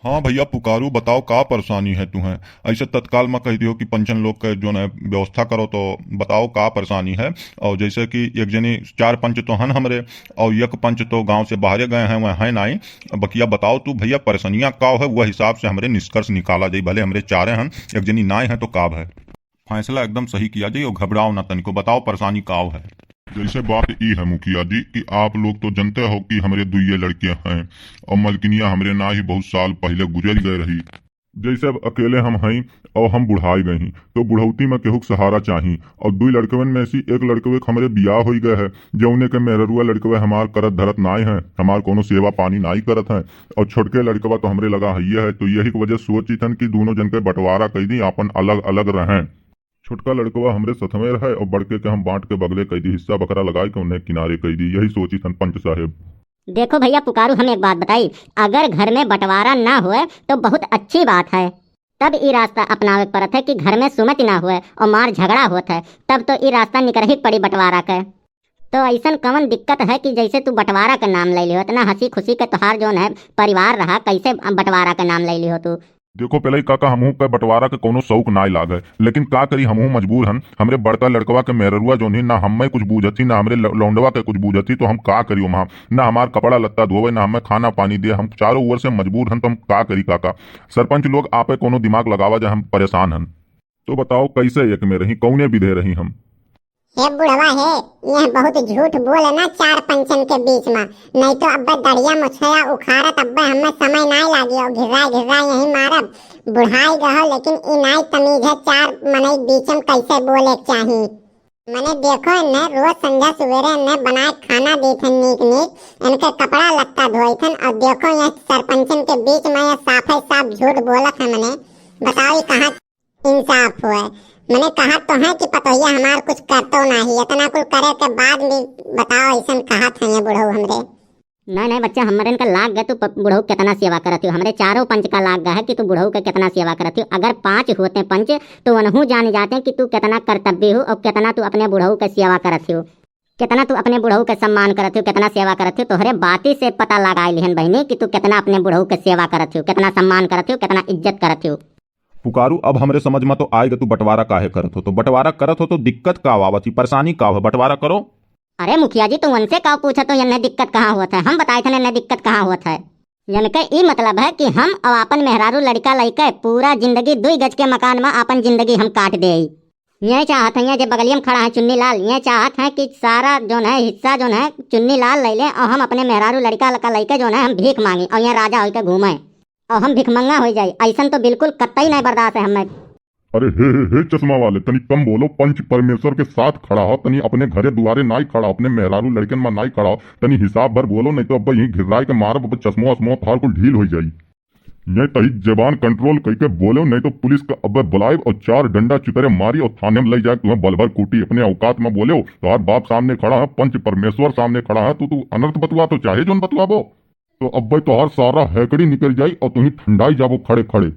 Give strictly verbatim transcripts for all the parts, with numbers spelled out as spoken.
हाँ भइया पुकारू, बताओ का परेशानी है तुहें? ऐसे तत्काल मा कहि दिहो कि पंचन लोग के जौन है व्यवस्था करो, तो बताओ का परेशानी है? और जैसे कि एक जनी, चार पंच तो हन हमरे, और एक पंच तो गाँव से बाहरे गए हैं, वह हैं नाई। बकिया बताओ तू भइया, परेशानियाँ का है, वह हिसाब से हमरे निष्कर्ष निकाला जाई। भले हमरे चारे हन, एक जनी नाई है तो का है? फैसला एकदम सही किया जाई और घबराओ ना तनिको। बताओ परेशानी काव है? जैसे बात ई है मुखिया जी कि आप लोग तो जनते हो कि हमरे दुइये लड़के हैं और मलकिनिया हमरे नाई बहुत साल पहिले गुजर गए रही। जैसे अब अकेले हम हई और हम बुढ़ाई गए ही, तो बुढ़ौती मा केहू के सहारा चाही। और दुई लड़कवन में से एक लड़कवे के हमरे बियाह होई गए है, जौने के मेहररुआ लड़कवे हमार करत धरत नाई है, हमार कोनो सेवा पानी नाई करत है। और छोटके लड़कवा तो हमरे लगा हइये है, तो यही के वजह सोचित हन कि दूनों जन के बंटवारा कई दी, आपन अलग अलग रहें। छोटका लड़कवा हमरे सथवे रहे और बड़के के हम बांट के बगले कई दी, हिस्सा बखरा लगाए के उन्हें किनारे कई दी। यही सोचित हन पंच साहेब। देखो भइया पुकारू, हम एक बात बताई, अगर घर में बंटवारा ना होए तो बहुत अच्छी बात है। तब ई रास्ता अपनावे के पड़त है कि घर में सुमति ना होए और मार झगड़ा होत है, तब तो ई रास्ता निकरही के पड़ी बंटवारा के। तो ऐसन कवन दिक्कत है कि जैसे तू बंटवारा के नाम ले लिहो, इतना हंसी खुशी के तोहार जौन है परिवार रहा, कैसे बंटवारा के नाम ले लिहो तू? देखो पेलई काका, हमहू के बंटवारा के कोनो शौक नाय लागे, लेकिन का करी, हमहू मजबूर हन। हमरे बड़का लड़कवा के मेहररुआ जौन ही, ना हमें कुछ बूझत ही, ना हमरे ल-, लौंडवा के कुछ बूझत ही, तो हम का करी ओम्हा? ना हमार कपड़ा लत्ता धोवे, ना हमें खाना पानी दे, हम चारों ओर से मजबूर हन, तो हम का करी काका? सरपंच लोग, आपे कोनो दिमाग लगावा जा, हम परेशान हन। तो बताओ, कैसे एक में रही, कौने विधे रही हम? हे बुढ़वा हे, यह बहुत झूठ बोले ना चार पंचन के बीच में, नहीं तो अब्बे दढ़िया मोछया उखाड़त अब्बे हमें समय नाय लागी और घिर्राय घिर्राय यही मारब। बुढ़ाई गहो लेकिन ई नाय तमीज है, चार मनई बीच में कैसे बोले के चाही। मने देखो इन्हें रोज संझा सुबेरे इन्हें बनाए खाना देत हन नीक नीक, इनके कपड़ा लत्ता धोइत हन और देखो यह सरपंचन के बीच में यह साफे साफ झूठ बोलत है। मने बताओ ई कहाँ इंसाफ हुए। मने कहत तो है कि पतोहिया हमार कुछ करतो नाही, इतना कुल करे के बाद भी बताओ ऐसन कहत है ये बुढ़ऊ हमरे। नहीं, नहीं बच्चा, हमरन का लाग गए तू प-, बुढ़ऊ कितना सेवा करत हो। हमरे चारों पंच का लाग गए है कि तू बुढ़ऊ के कितना सेवा करत हो। अगर पांच होते पंच तो वनहू जान जाते कि तू कितना कर्तव्य हो और कितना तू अपने बुढ़ऊ के सेवा करत हो, कितना तू अपने बुढ़ऊ के सम्मान करत हो, कितना सेवा करत हो। तोहरे बाती से पता लगाए लिहन बहिनी कि तू कितना अपने बुढ़ऊ के सेवा करत हो, कितना सम्मान करत हो, कितना इज्जत करत हो। पुकारू, अब हमरे समझ में तो आएगा तू बंटवारा काहे करत हो। तो बंटवारा करत हो तो दिक्कत का आवत ही, परेशानी का हो, बंटवारा करो। अरे मुखिया जी, तू उनसे का पूछत हो, यन्ने दिक्कत कहाँ होत है? हम बताए थे यन्ने दिक्कत कहाँ होत है। यनके ई मतलब है कि हम अब आपन मेहरारू लड़का लइके पूरा जिंदगी दुई गज के मकान में आपन जिंदगी हम काट देई। ये चाहत हैं, ये जे बगलिया में खड़ा है चुन्नी लाल, ये चाहत हैं कि सारा जोन है हिस्सा जोन है चुन्नी लाल ले ले और हम अपने मेहरारू लड़का लइके जोन है हम भीख मांगी और ये राजा होइके घूमे। और हम भिखमंगा हो जाई, ऐसन तो बिल्कुल कतई नहीं बर्दाश्त है हमें। अरे हे, हे, हे, चश्मा वाले, तनी कम बोलो। पंच परमेश्वर के साथ खड़ा हो, तनी अपने घरे दुआरे नाई खड़ा हो, अपने मेहरारू लड़कन में नाई खड़ा हो, तनी हिसाब भर बोलो, नहीं तो अब यहीं घिर्राए के मारब, अब चश्मो वश्मो थार कुल ढील हो जाई। ये तही जबान control करके बोलो, नहीं तो पुलिस का अब बुलाइब और चार डंडा चुतरे मारी और थाने में ले जाए तुम्हें बल भर कूटी। अपने औकात में बोलो, तुम्हार बाप सामने खड़ा है, पंच परमेश्वर सामने खड़ा है, तू, तू अनर्थ बतुआ तो चाहे जोन बतुआबो। तो अब्बे तोहार सारा हैकड़ी निकल जाई और तुही ठंडाई जाबो खड़े खड़े।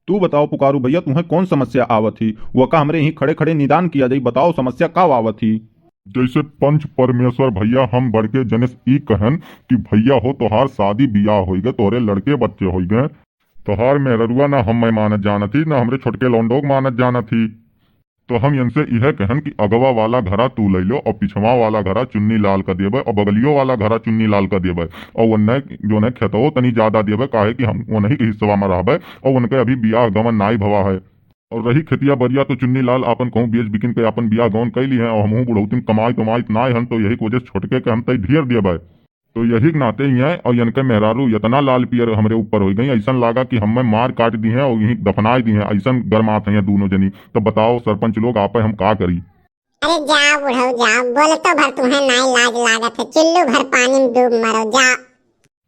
तू बताओ पुकारू भैया, तुहें कौन समस्या आवत ही? वो का हमरे यहीं खड़े खड़े निदान किया जाई, बताओ समस्या का आवत ही? जैसे पंच परमेश्वर भैया, हम बड़के जने से ई कहन कि भैया हो, तोहार शादी बियाह होई गए, तोहरे लड़के बच्चे होई गए, तोहार मेहररुआ ना हम मानत जानत ही, ना हमरे छोटके लौंडोक मानत जानत ही। तो हम इनसे इहे कहन कि अगवा वाला घरा तू ले लो और पिछवा वाला घरा चुन्नी लाल का देबे और बगलियो वाला घरा चुन्नी लाल का देबे और उन्हें जो है खेतवो तनी ज्यादा देबे, काहे कि हम उन्हीं के हिस्सवा में रहबे और उनके अभी बियाह गवन नाई भवा है। और रही खेतिया बरिया तो चुन्नी लाल आपन कहूँ बेच बिकिन के आपन बियाह गवन कैली है और हमहूँ बुढ़ौतिन कमाई कमाई नाई हन, तो यही वजह से छोटके के हम तय ढेर देबे। तो यही के नाते ही है, और इनके मेहरारू इतना लाल पियर हमरे ऊपर हो गई, ऐसन लागा कि हमें मार काट दी है और यहीं दफनाए दी है, ऐसन गरमात है दूनों जनी। तो बताओ सरपंच लोग, आपे हम का करी? अरे जाओ बुढ़ऊ जाओ, बोलतो भर तुम्हें नाई लाज लागत है, चुल्लू भर पानी में डूब मरो, जाओ।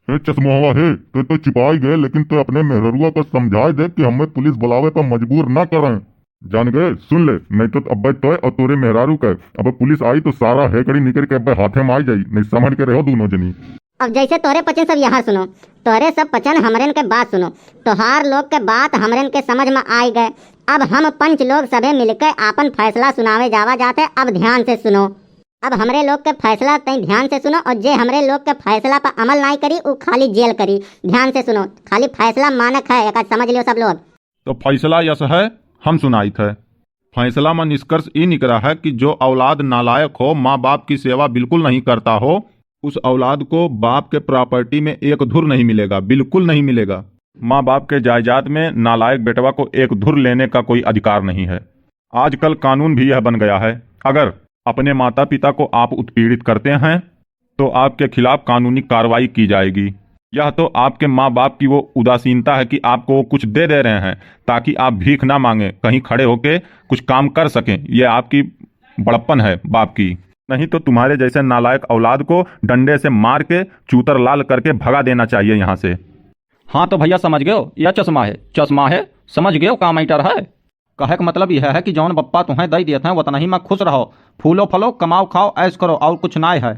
हे चश्मोहवा हे, तो, तो चिपाई गए, लेकिन तो अपने मेहररुआ को समझाए दे कि हमें पुलिस बुलावे पर मजबूर ना करें। जान गए, सुन ले, नहीं तो अब्बे तोय और तोरे मेहरारू के अब्बे पुलिस आई तो सारा हेकड़ी निकल के अब्बे हाथे में आई जाई, नहीं समझ के रहो दूनों जनी। अब जैसे तोरे पचन सब यहाँ सुनो, तोरे सब पचन हमरन के बात सुनो, तोहार लोग के बात हमरन के समझ में आई गए। अब हम पंच लोग सभे मिलके आपन फैसला सुनावे जावा जाते, अब ध्यान से सुनो। अब हमरे लोग के फैसला तई ध्यान से सुनो, और जे हमरे लोग के फैसला पर अमल नाई करी, उ खाली जेल करी। ध्यान से सुनो, खाली फैसला मानक है, एक समझ लियो सब लोग। तो फैसला यस है, हम सुनाइत है। फैसला में निष्कर्ष ई निकला है कि जो औलाद नालायक हो, माँ बाप की सेवा बिल्कुल नहीं करता हो, उस औलाद को बाप के प्रॉपर्टी में एक धुर नहीं मिलेगा, बिल्कुल नहीं मिलेगा। माँ बाप के जायदाद में नालायक बेटवा को एक धुर लेने का कोई अधिकार नहीं है। आजकल कानून भी यह बन गया है, अगर अपने माता पिता को आप उत्पीड़ित करते हैं तो आपके खिलाफ कानूनी कार्रवाई की जाएगी। यह तो आपके माँ बाप की वो उदासीनता है कि आपको वो कुछ दे दे रहे हैं ताकि आप भीख ना मांगे, कहीं खड़े होके कुछ काम कर सकें। ये आपकी बड़प्पन है बाप की। नहीं तो तुम्हारे जैसे नालायक औलाद को डंडे से मार के चूतर लाल करके भगा देना चाहिए यहाँ से। हाँ तो भैया समझ गयो, यह चश्मा है, चश्मा है, समझ गयो का मैटर है। कहे का मतलब यह है कि जौन बप्पा तुहें दई दियत हैं, वतना ही में खुश रहो, फूलो फलो, कमाओ खाओ, ऐश करो, और कुछ नाय है।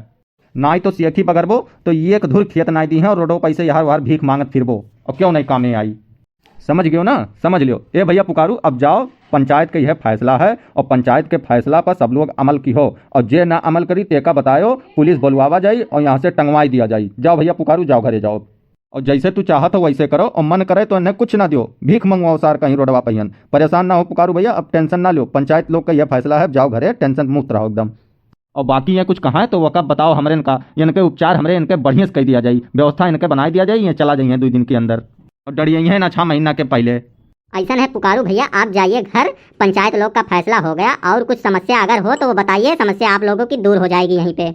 नाय तो सेखी बगरबो तो एक धुर खेत नाय दीहें और रोडो पैसे यहार वहार भीख मांगत फिरबो, और क्यों नहीं कामे आई। समझ गयो ना? समझ लियो। ए भैया पुकारू, अब जाओ, पंचायत के यह फैसला है और पंचायत के फैसला पर सब लोग अमल किहो, और जे ना अमल करी तेका बतायो, पुलिस बुलवावा जाई और यहाँ से टंगवाई दिया जाई। जाओ भैया पुकारू, जाओ घरे जाओ। और जैसे तू चाहत हो वैसे करो, और मन करे तो इन्हें कुछ ना दियो, भीख मंगवाओ सार कहीं रोडवा पहियन। परेशान ना हो पुकारू भैया, अब टेंशन ना लियो, पंचायत लोग का यह फैसला है, जाओ घरे, टेंशन मुक्त रहो एकदम। और बाकी ये कुछ कहा है तो वका बताओ हमरे इनका, इनके उपचार हमरे इनके बढ़िया से कह दिया जाई, व्यवस्था इनके बनाई दिया जाई, ये चला जाइए दो दिन के अंदर, और डरिए ना छह महीना के पहले। ऐसा है पुकारू भैया, आप जाइए घर, पंचायत लोग का फैसला हो गया, और कुछ समस्या अगर हो तो वो बताइए, समस्या आप लोगों की दूर हो जाएगी यहीं पे।